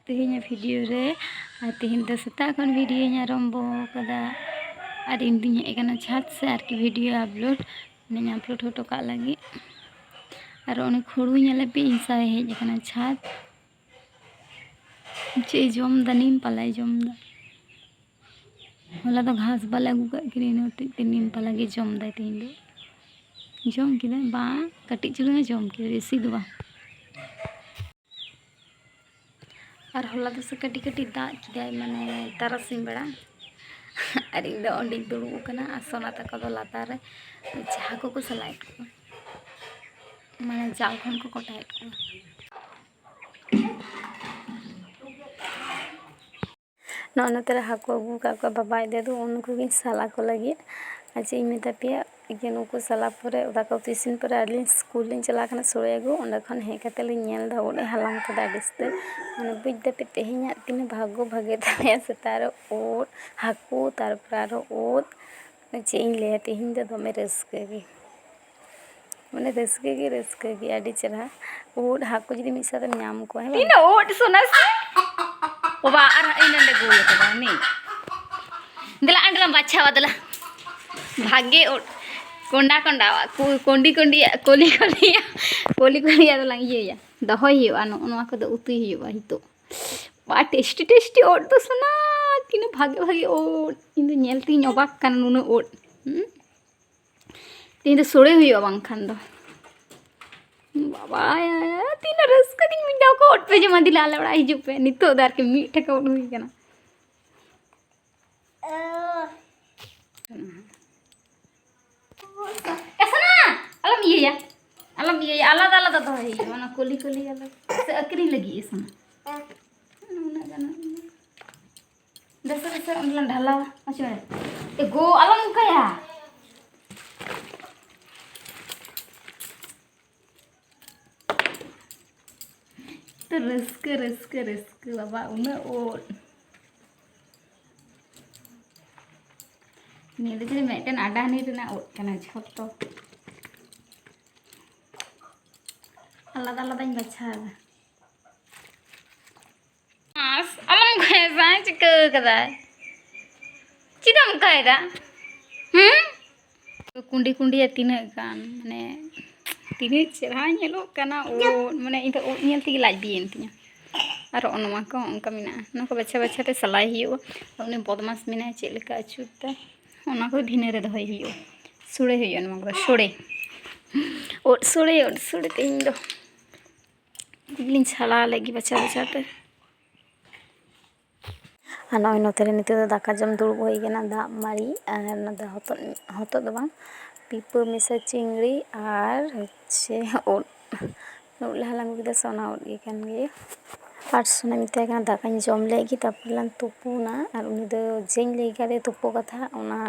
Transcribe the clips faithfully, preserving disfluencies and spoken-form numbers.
ᱛᱮᱦᱮᱧᱟᱜ ᱵᱷᱤᱰᱤᱭᱳ ᱨᱮ, ᱟᱨ ᱛᱮᱦᱮᱧ ᱫᱚ ᱥᱮᱛᱟᱜ ᱠᱷᱚᱱ ᱵᱷᱤᱰᱤᱭᱳᱧ ᱟᱨᱟᱢᱵᱚ ᱟᱠᱟᱫᱟ᱾ ᱟᱨ ᱤᱧ ᱫᱩᱧ ᱦᱮᱡ ᱟᱠᱟᱱᱟ ᱪᱷᱟᱫᱽ ᱥᱮ ᱟᱨᱠᱤ ᱵᱷᱤᱰᱤᱭᱳ ᱟᱯᱞᱳᱰ, ᱢᱟᱱᱮ ᱟᱯᱞᱳᱰ ᱦᱚᱴᱚ ᱠᱟᱜ ᱞᱟᱹᱜᱤᱫ᱾ ᱟᱨ ᱩᱱᱤ ᱠᱷᱩᱲᱩ ᱧᱮᱞᱮ ᱯᱮ, ᱤᱧ ᱥᱟᱶ ᱦᱮᱡ ᱟᱠᱟᱱᱟ ᱪᱷᱟᱫᱽ᱾ ᱪᱮᱫ ᱮ ᱡᱚᱢ ᱫᱟ? ᱱᱤᱢ ᱯᱟᱞᱟᱭ ᱡᱚᱢ ᱫᱟ᱾ ᱦᱚᱞᱟ ᱫᱚ ᱜᱷᱟᱥ ᱵᱟᱞᱮ ᱟᱹᱜᱩ ᱠᱟᱜ ᱠᱤᱱᱟ, ᱤᱱᱟᱹ ᱦᱚᱛᱮᱡ ᱛᱮ ᱱᱤᱢ ᱯᱟᱞᱟ ᱜᱮ ᱡᱚᱢ ᱫᱟᱭ ᱛᱮᱦᱮᱧ ᱫᱚ᱾ ᱡᱚᱢ ᱠᱮᱫᱟᱭ? ᱵᱟᱝ, ᱠᱟᱹᱴᱤᱡ ᱪᱩᱞᱩᱝ ᱮ ᱡᱚᱢ ᱠᱮᱫᱟ, ᱵᱮᱥᱤ ᱫᱚ ᱵᱟᱝ᱾ ᱟᱨ ᱦᱚᱞᱟ ᱫᱚ ᱥᱮ ᱠᱟᱹᱴᱤᱡ ᱠᱟᱹᱴᱤᱡ ᱫᱟᱜ ᱠᱮᱫᱟᱭ, ᱢᱟᱱᱮ ᱛᱟᱨᱟᱥᱤᱧ ᱵᱮᱲᱟ᱾ ᱟᱨ ᱤᱧ ᱫᱚ ᱚᱸᱰᱮᱧ ᱫᱩᱲᱩᱵ ᱟᱠᱟᱱᱟ ᱟᱨ ᱥᱚᱱᱟ ᱛᱟᱠᱚ ᱫᱚ ᱞᱟᱛᱟᱨ ᱨᱮ ᱦᱟᱹᱠᱩ ᱠᱚ ᱥᱟᱞᱟᱭᱮᱫ ᱠᱚᱣᱟ, ᱢᱟᱱᱮ ᱡᱟᱞ ᱠᱷᱚᱱ ᱠᱚ ᱠᱚᱴᱟᱭᱮᱫ ᱠᱚᱣᱟ᱾ ᱱᱚᱜᱼᱚ ᱱᱚᱛᱮ ᱨᱮ ᱦᱟᱹᱠᱩ ᱟᱹᱜᱩ ᱟᱠᱟᱫ ᱠᱚᱣᱟ ᱵᱟᱵᱟ ᱟᱡ ᱫᱟᱫᱩ, ᱩᱱᱠᱩ ᱜᱤᱧ ᱥᱟᱞᱟ ᱠᱚ ᱞᱟᱹᱜᱤᱫ᱾ ᱟᱨ ᱪᱮᱫ ᱤᱧ ᱢᱮᱛᱟ ᱯᱮᱭᱟ, ᱤᱭᱟᱹ, ᱱᱩᱠᱩ ᱥᱟᱞᱟ ᱯᱚᱨᱮ, ᱫᱟᱠᱟ ᱩᱛᱩ ᱤᱥᱤᱱ ᱯᱚᱨᱮ ᱟᱹᱞᱤᱧ ᱥᱠᱩᱞ ᱞᱤᱧ ᱪᱟᱞᱟᱣ ᱠᱟᱱᱟ ᱥᱳᱲᱮ ᱟᱹᱜᱩ᱾ ᱚᱸᱰᱮ ᱠᱷᱚᱱ ᱦᱮᱡ ᱠᱟᱛᱮ ᱞᱤᱧ ᱧᱮᱞ ᱮᱫᱟ ᱩᱫ ᱮ ᱦᱟᱞᱟᱝ ᱠᱟᱫᱟ ᱟᱹᱰᱤ ᱩᱥᱛᱟᱹᱨ᱾ ᱢᱟᱱᱮ ᱵᱩᱡᱽ ᱫᱟᱯᱮ ᱛᱮᱦᱮᱧᱟᱜ ᱛᱤᱱᱟᱹᱜ ᱵᱷᱟᱜᱽᱜᱚ ᱵᱷᱟᱜᱮ ᱛᱟᱞᱮᱭᱟ, ᱥᱮᱛᱟᱜ ᱨᱮ ᱩᱫ, ᱦᱟᱹᱠᱩ, ᱛᱟᱨᱯᱚᱨᱮ ᱟᱨᱦᱚᱸ ᱩᱫ᱾ ᱪᱮᱫ ᱤᱧ ᱞᱟᱹᱭᱟ, ᱛᱮᱦᱮᱧ ᱫᱚ ᱫᱚᱢᱮ ᱨᱟᱹᱥᱠᱟᱹ ᱜᱮ, ᱢᱟᱱᱮ ᱨᱟᱹᱥᱠᱟᱹ ᱜᱮ ᱨᱟᱹᱥᱠᱟᱹ ᱜᱮ, ᱟᱹᱰᱤ ᱪᱮᱨᱦᱟ᱾ ᱩᱫ ᱦᱟᱹᱠᱩ ᱡᱩᱫᱤ ᱢᱤᱫ ᱥᱟᱶᱛᱮᱢ ᱧᱟᱢ ᱠᱚᱣᱟ, ᱦᱮᱸ ᱵᱟᱝ? ᱛᱤᱱᱟᱹᱜ ᱩᱫ ᱥᱚᱱᱟ ᱥᱮ? ᱳ ᱵᱟ, ᱟᱨ ᱤᱧ ᱱᱚᱰᱮ ᱜᱳᱞ ᱠᱟᱫᱟ ᱱᱤ᱾ ᱫᱮᱞᱟ ᱟᱸᱰᱮ ᱞᱟᱝ ᱵᱟᱪᱷᱟᱣᱟ, ᱫᱮᱞᱟ᱾ ᱵᱷᱟᱜᱮ ᱩᱫ᱾ ᱠᱚᱸᱰᱟ ᱠᱚᱸᱰᱟᱣᱟᱜ, ᱠᱩ-, ᱠᱚᱸᱰᱤ ᱠᱚᱸᱰᱤᱭᱟᱜ, ᱠᱚᱞᱤ ᱠᱚᱞᱤᱭᱟᱜ, ᱠᱚᱞᱤ ᱠᱚᱞᱤᱭᱟᱜ ᱫᱚᱞᱟᱝ ᱤᱭᱟᱹᱭᱟ᱾ ᱫᱚᱦᱚᱭ ᱦᱩᱭᱩᱜᱼᱟ, ᱱᱚᱜᱼᱚ ᱱᱚᱣᱟ ᱠᱚᱫᱚ ᱩᱛᱩᱭ ᱦᱩᱭᱩᱜᱼᱟ ᱱᱤᱛᱚᱜ᱾ ᱵᱟ, ᱴᱮᱥᱴᱤ ᱴᱮᱥᱴᱤ ᱩᱫ ᱫᱚ ᱥᱚᱱᱟ, ᱛᱤᱱᱟᱹᱜ ᱵᱷᱟᱜᱮ ᱵᱷᱟᱜᱮ ᱩᱫ᱾ ᱤᱧ ᱫᱚ ᱧᱮᱞ ᱛᱤᱧ ᱚᱵᱟᱠ ᱠᱟᱱᱟ ᱱᱩᱱᱟᱹᱜ ᱩᱫ᱾ ᱦᱩᱸ? ᱛᱮᱦᱮᱧ ᱫᱚ ᱥᱳᱲᱮ ᱦᱩᱭᱩᱜᱼᱟ ᱵᱟᱝᱠᱷᱟᱱ ᱫᱚ᱾ ᱵᱟᱵᱟ, ᱛᱤᱱᱟᱹᱜ ᱨᱟᱹᱥᱠᱟᱹ ᱜᱤᱧ ᱵᱩᱡᱷᱟᱹᱣ ᱠᱚᱣᱟ, ᱩᱫ ᱯᱮ ᱡᱚᱢᱟ, ᱫᱮᱞᱟ ᱟᱞᱮ ᱚᱲᱟᱜ ᱦᱤᱡᱩᱜ ᱯᱮ᱾ ᱱᱤᱛᱚᱜ ᱫᱚ ᱟᱨᱠᱤ ᱢᱤᱫ ᱴᱟᱠᱟ ᱩᱫ ᱦᱩᱭ ᱠᱟᱱᱟ᱾ ᱮ ᱥᱚᱱᱟ, ᱟᱞᱚᱢ ᱤᱭᱟᱹᱭᱟ, ᱟᱞᱚᱢ ᱤᱭᱟᱹᱭᱟ, ᱟᱞᱟᱫᱟ ᱟᱞᱟᱫᱟ ᱫᱚᱦᱚᱭ ᱦᱩᱭᱩᱜᱼᱟ, ᱚᱱᱟ ᱠᱚᱞᱤ ᱠᱚᱞᱤ ᱟᱞᱟᱫᱟ᱾ ᱥᱮ ᱟᱹᱠᱷᱨᱤᱧ ᱞᱟᱹᱜᱤᱫ ᱮ ᱥᱚᱱᱟ? ᱩᱱᱟᱹᱜ ᱜᱟᱱ᱾ ᱫᱮᱥᱮ, ᱫᱮᱥᱮ, ᱚᱸᱰᱮ ᱞᱟᱝ ᱰᱷᱟᱞᱟᱣᱟ᱾ ᱢᱟᱥᱮ ᱢᱮ᱾ ᱮ ᱜᱳ, ᱟᱞᱚᱢ ᱚᱱᱠᱟᱭᱟ᱾ ᱛᱚ ᱨᱟᱹᱥᱠᱟᱹ, ᱨᱟᱹᱥᱠᱟᱹ, ᱨᱟᱹᱥᱠᱟᱹ ᱵᱟᱵᱟ, ᱩᱱᱟᱹᱜ ᱩᱫ᱾ ᱱᱤᱭᱟᱹ ᱫᱚ ᱡᱟᱹᱱᱤᱡ ᱢᱤᱫᱴᱮᱱ ᱟᱰᱟᱱᱤ ᱨᱮᱱᱟᱜ ᱩᱫ ᱠᱟᱱᱟ, ᱡᱷᱚᱛᱚ ᱟᱞᱟᱫᱟ ᱟᱞᱟᱫᱟᱧ ᱵᱟᱪᱷᱟᱣ ᱮᱫᱟ᱾ ᱪᱤᱠᱟᱹ ᱠᱟᱫᱟᱭ? ᱪᱮᱫᱟᱜ ᱚᱱᱠᱟᱭᱮᱫᱟ? ᱦᱩᱸ? ᱠᱩᱸᱰᱤ ᱠᱩᱸᱰᱤᱭᱟ ᱛᱤᱱᱟᱹᱜ ᱜᱟᱱ, ᱢᱟᱱᱮ, ᱛᱤᱱᱟᱹᱜ ᱪᱮᱦᱨᱟ ᱧᱮᱞᱚᱜ ᱠᱟᱱᱟ ᱩᱫ, ᱢᱟᱱᱮ, ᱤᱧ ᱫᱚ ᱩᱫ ᱧᱮᱞ ᱛᱮᱜᱮ ᱞᱟᱡ ᱵᱤᱭᱮᱱ ᱛᱤᱧᱟᱹ᱾ ᱟᱨ ᱱᱚᱜᱼᱚ ᱱᱚᱣᱟ ᱠᱚ ᱚᱱᱠᱟ ᱢᱮᱱᱟᱜᱼᱟ, ᱱᱚᱣᱟ ᱠᱚ ᱵᱟᱪᱷᱟ ᱵᱟᱪᱷᱟ ᱛᱮ ᱥᱟᱞᱟᱭ ᱦᱩᱭᱩᱜᱼᱟ᱾ ᱟᱨ ᱩᱱᱤ ᱵᱚᱫᱢᱟᱥ ᱢᱮᱱᱟᱭ ᱪᱮᱫ ᱞᱮᱠᱟ ᱟᱹᱪᱩᱨ ᱫᱟᱭ, ᱚᱱᱟ ᱠᱚ ᱵᱷᱤᱱᱟᱹ ᱨᱮ ᱫᱚᱦᱚᱭ ᱦᱩᱭᱩᱜᱼᱟ, ᱥᱳᱲᱮ ᱦᱩᱭᱩᱜᱼᱟ ᱱᱚᱣᱟ ᱠᱚᱫᱚ, ᱥᱳᱲᱮ, ᱩᱫ ᱥᱳᱲᱮ, ᱩᱫ ᱥᱳᱲᱮ ᱛᱮᱦᱮᱧ ᱫᱚ᱾ ᱩᱫ ᱞᱤᱧ ᱪᱷᱟᱲᱟᱣ ᱞᱮᱫ ᱜᱮ ᱵᱟᱪᱷᱟ ᱵᱟᱪᱷᱟ ᱛᱮ᱾ ᱟᱨ ᱱᱚᱜᱼᱚᱭ ᱱᱚᱛᱮ ᱨᱮ ᱱᱤᱛᱚᱜ ᱫᱚ ᱫᱟᱠᱟ ᱡᱚᱢ ᱫᱩᱲᱩᱵ ᱦᱩᱭ ᱠᱟᱱᱟ, ᱫᱟᱜ ᱢᱟᱹᱲᱤ ᱟᱨ ᱱᱚᱛᱮ ᱦᱚᱛᱚᱫ, ᱦᱚᱛᱚᱫ ᱫᱚ ᱵᱟᱝ, ᱯᱤᱯᱟᱹ ᱢᱮᱥᱟ ᱪᱤᱝᱲᱤ ᱟᱨ ᱦᱚᱪᱪᱷᱮ ᱩᱫ, ᱩᱫ ᱞᱮ ᱦᱟᱞᱟᱝ ᱟᱹᱜᱩ ᱠᱮᱫᱟ ᱥᱮ, ᱚᱱᱟ ᱩᱫ ᱜᱮ ᱠᱟᱱ ᱜᱮᱭᱟ᱾ ᱟᱨ ᱥᱳᱱᱟᱭ ᱢᱮᱛᱟᱭ ᱠᱟᱱᱟ ᱫᱟᱠᱟᱧ ᱡᱚᱢ ᱞᱮᱫ ᱜᱮ, ᱛᱟᱨᱯᱚᱨ ᱞᱟᱝ ᱛᱩᱯᱩᱱᱟ᱾ ᱟᱨ ᱩᱱᱤ ᱫᱚ ᱡᱮᱧ ᱞᱟᱹᱭ ᱠᱟᱫᱮ ᱛᱩᱯᱩ ᱠᱟᱛᱷᱟ, ᱚᱱᱟ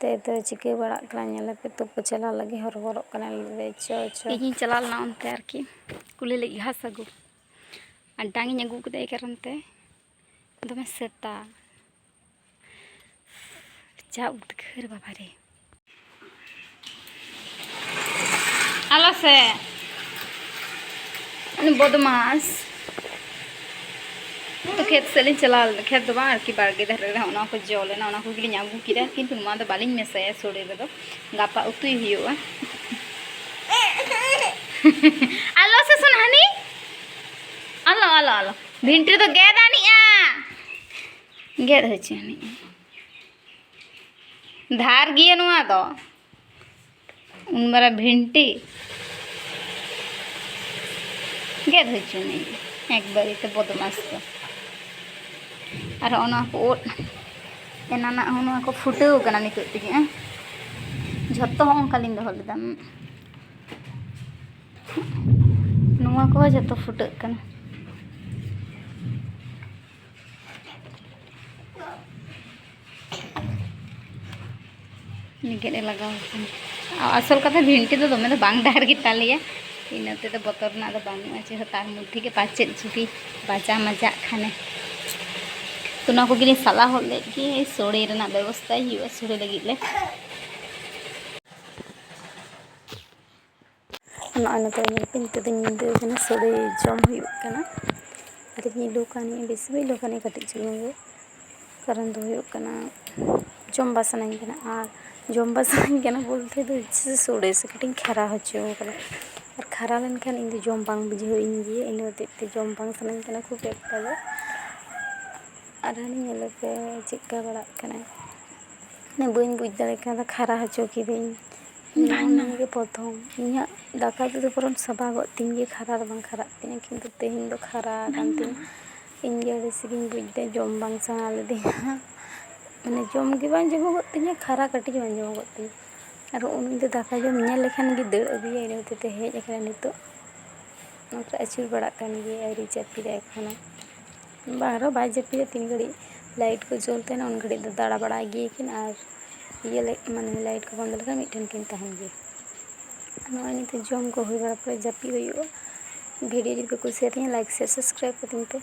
ᱛᱮ ᱫᱚ ᱪᱤᱠᱟᱹ ᱵᱟᱲᱟᱜ ᱠᱟᱱᱟ, ᱧᱮᱞᱮᱯᱮ, ᱛᱩᱯᱩ ᱪᱟᱞᱟᱣ ᱞᱟᱹᱜᱤᱫ ᱦᱚᱨᱚᱵᱚᱨᱚᱜ ᱠᱟᱱᱟᱭ᱾ ᱞᱟᱹᱭ ᱫᱟᱭ, "ᱪᱚ, ᱪᱚ, ᱤᱧᱤᱧ ᱪᱟᱞᱟᱣ ᱞᱮᱱᱟ ᱚᱱᱛᱮ ᱟᱨᱠᱤ, ᱠᱩᱞᱦᱤ ᱞᱟᱹᱜᱤᱫ ᱜᱷᱟᱥ ᱟᱹᱜᱩ, ᱟᱨ ᱰᱟᱝ ᱤᱧ ᱟᱹᱜᱩ ᱠᱮᱫᱟ, ᱮᱭ ᱠᱟᱨᱚᱱ ᱛᱮ ᱫᱚᱢᱮ ᱥᱮᱛᱟ, ᱡᱟ ᱩᱫᱽᱜᱟᱹᱨ ᱵᱟᱵᱟ ᱨᱮ, ᱟᱞᱚ ᱥᱮ, ᱩᱱᱤ ᱵᱚᱫᱢᱟᱥ ᱛᱚ ᱠᱷᱮᱛ ᱥᱮᱫ ᱞᱤᱧ ᱪᱟᱞᱟᱣ ᱞᱮᱱᱟ, ᱠᱷᱮᱛ ᱫᱚ ᱵᱟᱝ ᱟᱨᱠᱤ, ᱵᱟᱲᱜᱮ ᱫᱷᱟᱨᱮ ᱨᱮ ᱚᱱᱟ ᱠᱚ ᱡᱚ ᱞᱮᱱᱟ, ᱚᱱᱟ ᱠᱚᱜᱮᱞᱤᱧ ᱟᱹᱜᱩ ᱠᱮᱫᱟ, ᱠᱤᱱᱛᱩ ᱱᱚᱣᱟ ᱫᱚ ᱵᱟᱹᱞᱤᱧ ᱢᱮᱥᱟᱭᱟ ᱥᱳᱲᱮ ᱨᱮᱫᱚ, ᱜᱟᱯᱟ ᱩᱛᱩᱭ ᱦᱩᱭᱩᱜᱼᱟ᱾ ᱟᱞᱚ ᱥᱮ ᱥᱳᱱᱟᱦᱟᱱᱤ, ᱟᱞᱚ, ᱟᱞᱚ, ᱟᱞᱚ, ᱵᱷᱤᱱᱴᱤ ᱫᱚ ᱜᱮᱫ ᱟᱹᱱᱤᱡᱼᱟ, ᱜᱮᱫ ᱦᱚᱪᱚ ᱟᱹᱱᱤᱡᱼᱟ, ᱫᱷᱟᱨ ᱜᱮᱭᱟ ᱱᱚᱣᱟ ᱫᱚ᱾ ᱩᱱ ᱢᱟᱨᱟᱝ ᱵᱷᱤᱱᱴᱤ ᱜᱮᱫ ᱦᱚᱪᱚ ᱢᱮ, ᱮᱠᱵᱟᱨᱮ ᱛᱮ ᱵᱚᱫᱢᱟᱥ ᱫᱚ᱾ ᱟᱨ ᱦᱚᱸᱜᱼᱚ ᱱᱚᱣᱟ ᱠᱚ ᱩᱫ ᱮᱱᱟᱱᱟᱜ ᱦᱚᱸ ᱱᱚᱣᱟ ᱠᱚ ᱯᱷᱩᱴᱟᱹᱣ ᱠᱟᱱᱟ ᱱᱤᱛᱚᱜ ᱛᱮᱜᱮ, ᱦᱮᱸ? ᱡᱷᱚᱛᱚ ᱦᱚᱸ ᱚᱱᱠᱟ ᱞᱤᱧ ᱫᱚᱦᱚ ᱞᱮᱫᱟ, ᱱᱚᱣᱟ ᱠᱚᱦᱚᱸ ᱡᱷᱚᱛᱚ ᱯᱷᱩᱴᱟᱹᱜ ᱠᱟᱱᱟ᱾ ᱩᱱᱤ ᱜᱮᱫ ᱮ ᱞᱟᱜᱟᱣ ᱟᱠᱟᱱᱟ᱾ ᱟᱥᱚᱞ ᱠᱟᱛᱷᱟ, ᱵᱷᱤᱱᱴᱤ ᱫᱚ ᱫᱚᱢᱮ ᱫᱚ ᱵᱟᱝ ᱰᱟᱨ ᱜᱮᱛᱟᱞᱮᱭᱟ, ᱤᱱᱟᱹ ᱛᱮᱫᱚ ᱵᱚᱛᱚᱨ ᱨᱮᱱᱟᱜ ᱫᱚ ᱵᱟᱹᱱᱩᱜᱼᱟ ᱪᱮᱫ ᱦᱚᱸ᱾ ᱛᱟᱨ ᱢᱚᱫᱽᱫᱷᱮ ᱜᱮ ᱯᱟᱪᱮᱫ ᱡᱩᱫᱤ ᱵᱟᱡᱟ ᱢᱟᱡᱟᱜ ᱠᱷᱟᱱᱮ᱾ ᱛᱚ, ᱱᱚᱣᱟ ᱠᱚᱜᱮ ᱞᱤᱧ ᱥᱟᱞᱟ ᱦᱚᱫ ᱞᱮᱫ ᱜᱮ, ᱥᱳᱲᱮ ᱨᱮᱱᱟᱜ ᱵᱮᱵᱚᱥᱛᱷᱟᱭ ᱦᱩᱭᱩᱜᱼᱟ, ᱥᱳᱲᱮ ᱞᱟᱹᱜᱤᱫ ᱞᱮ᱾ ᱱᱚᱜᱼᱚᱭ ᱱᱚᱛᱮ ᱧᱮᱞ ᱯᱮ, ᱱᱤᱛᱚᱜ ᱫᱚ ᱧᱤᱫᱟᱹ ᱠᱟᱱᱟ, ᱥᱳᱲᱮ ᱡᱚᱢ ᱦᱩᱭᱩᱜ ᱠᱟᱱᱟ᱾ ᱟᱨ ᱤᱧ ᱞᱩ ᱠᱟᱹᱱᱟᱹᱧ, ᱵᱮᱥᱤ ᱵᱟᱹᱧ ᱞᱩ ᱠᱟᱹᱱᱟᱹᱧ, ᱠᱟᱹᱴᱤᱡ ᱪᱩᱞᱩᱝ ᱜᱮ᱾ ᱠᱟᱨᱚᱱ ᱫᱚ ᱦᱩᱭᱩᱜ ᱠᱟᱱᱟ, ᱡᱚᱢ ᱵᱟᱝ ᱥᱟᱱᱟᱧ ᱠᱟᱱᱟ᱾ ᱟᱨ ᱡᱚᱢ ᱵᱟᱝ ᱥᱟᱱᱟᱧ ᱠᱟᱱᱟ ᱵᱚᱞᱛᱮ ᱫᱚ ᱥᱚᱲᱮ ᱥᱮ ᱠᱟᱹᱴᱤᱡ ᱤᱧ ᱠᱷᱟᱨᱟ ᱦᱚᱪᱚ ᱠᱟᱱᱟ᱾ ᱟᱨ ᱠᱷᱟᱨᱟ ᱞᱮᱱᱠᱷᱟᱱ ᱤᱧ ᱫᱚ ᱡᱚᱢ ᱵᱟᱝ ᱵᱩᱡᱷᱟᱹᱣ ᱤᱧ ᱜᱮᱭᱟ, ᱤᱱᱟᱹ ᱦᱚᱛᱮᱡ ᱛᱮ ᱡᱚᱢ ᱵᱟᱝ ᱥᱟᱱᱟᱧ ᱠᱟᱱᱟ ᱠᱷᱩᱵ ᱮᱠᱴᱟ ᱫᱚ᱾ ᱟᱨ ᱦᱟᱱᱮ ᱧᱮᱞᱮᱯᱮ ᱪᱮᱫᱠᱟ ᱵᱟᱲᱟᱜ ᱠᱟᱱᱟᱭ᱾ ᱢᱟᱱᱮ ᱵᱟᱹᱧ ᱵᱩᱡᱽ ᱫᱟᱲᱮ ᱠᱟᱣᱫᱟ, ᱠᱷᱟᱨᱟ ᱦᱚᱪᱚ ᱠᱤᱫᱟᱹᱧ᱾ ᱱᱚᱜᱼᱚ ᱱᱤᱭᱟᱹ ᱜᱮ ᱯᱨᱚᱛᱷᱚᱢ᱾ ᱤᱧᱟᱹᱜ ᱫᱟᱠᱟ ᱩᱛᱩ ᱫᱚ ᱵᱚᱨᱚᱝ ᱥᱟᱵᱟᱜᱚᱜ ᱛᱤᱧ ᱜᱮ, ᱠᱷᱟᱨᱟ ᱫᱚ ᱵᱟᱝ ᱠᱷᱟᱨᱟᱜ ᱛᱤᱧᱟᱹ, ᱠᱤᱱᱛᱩ ᱛᱮᱦᱮᱧ ᱫᱚ ᱠᱷᱟᱨᱟ ᱟᱠᱟᱱ ᱛᱤᱧᱟᱹ᱾ ᱤᱧ ᱜᱮ ᱟᱹᱲᱤᱥ ᱜᱤᱧ ᱵᱩᱡᱽ ᱫᱟ, ᱡᱚᱢ ᱵᱟᱝ ᱥᱟᱱᱟ ᱞᱤᱫᱤᱧᱟ᱾ ᱢᱟᱱᱮ ᱡᱚᱢ ᱜᱮ ᱵᱟᱝ ᱡᱚᱢᱚᱜᱚᱜ ᱛᱤᱧᱟᱹ, ᱠᱷᱟᱨᱟ ᱠᱟᱹᱴᱤᱡ ᱵᱟᱝ ᱡᱚᱢᱚᱜᱚᱜ ᱛᱤᱧᱟᱹ᱾ ᱟᱨ ᱩᱱᱤ ᱫᱚ ᱫᱟᱠᱟ ᱡᱚᱢ ᱧᱮᱞ ᱞᱮᱠᱷᱟᱱ ᱜᱮ ᱫᱟᱹᱲ ᱟᱹᱜᱩᱭᱟ, ᱤᱱᱟᱹ ᱦᱚᱛᱮᱡ ᱛᱮ ᱦᱮᱡ ᱟᱠᱟᱱᱟ ᱱᱤᱛᱚᱜ᱾ ᱱᱚᱛᱮ ᱟᱹᱪᱩᱨ ᱵᱟᱲᱟᱜ ᱠᱟᱱ ᱜᱮᱭᱟ, ᱟᱹᱣᱨᱤ ᱡᱟᱹᱯᱤᱫᱟ ᱮᱠᱷᱚᱱᱳ᱾ ᱵᱟᱝ ᱨᱮᱦᱚᱸ ᱵᱟᱭ ᱡᱟᱹᱯᱤᱫᱟ, ᱛᱤᱱ ᱜᱷᱟᱹᱲᱤᱡ ᱞᱟᱭᱤᱴ ᱠᱚ ᱡᱩᱞ ᱛᱟᱦᱮᱱᱟ ᱩᱱ ᱜᱷᱟᱹᱲᱤᱡ ᱫᱚ ᱫᱟᱬᱟ ᱵᱟᱲᱟᱭ ᱜᱮᱭᱟ ᱠᱤᱱ᱾ ᱟᱨ ᱤᱭᱟᱹ ᱞᱮ-, ᱢᱟᱱᱮ ᱞᱟᱭᱤᱴ ᱠᱚ ᱵᱚᱱᱫᱚ ᱞᱮᱠᱷᱟᱱ ᱢᱤᱫᱴᱷᱮᱱ ᱠᱤᱱ ᱛᱟᱦᱮᱱ ᱜᱮᱭᱟ᱾ ᱱᱚᱜᱼᱚᱭ ᱱᱤᱛᱚᱜ ᱡᱚᱢ ᱠᱚ ᱦᱩᱭ ᱵᱟᱲᱟ ᱯᱚᱨᱮ ᱡᱟᱹᱯᱤᱫ ᱦᱩᱭᱩᱜᱼᱟ᱾ ᱵᱷᱤᱰᱤᱭᱳ ᱡᱩᱫᱤ ᱯᱮ ᱠᱩᱥᱤᱭᱟᱛᱤᱧᱟ, ᱞᱟᱭᱤᱠ, ᱥᱮᱭᱟᱨ, ᱥᱟᱵᱥᱠᱨᱟᱭᱤᱵ ᱠᱟᱹᱛᱤᱧ ᱯᱮ᱾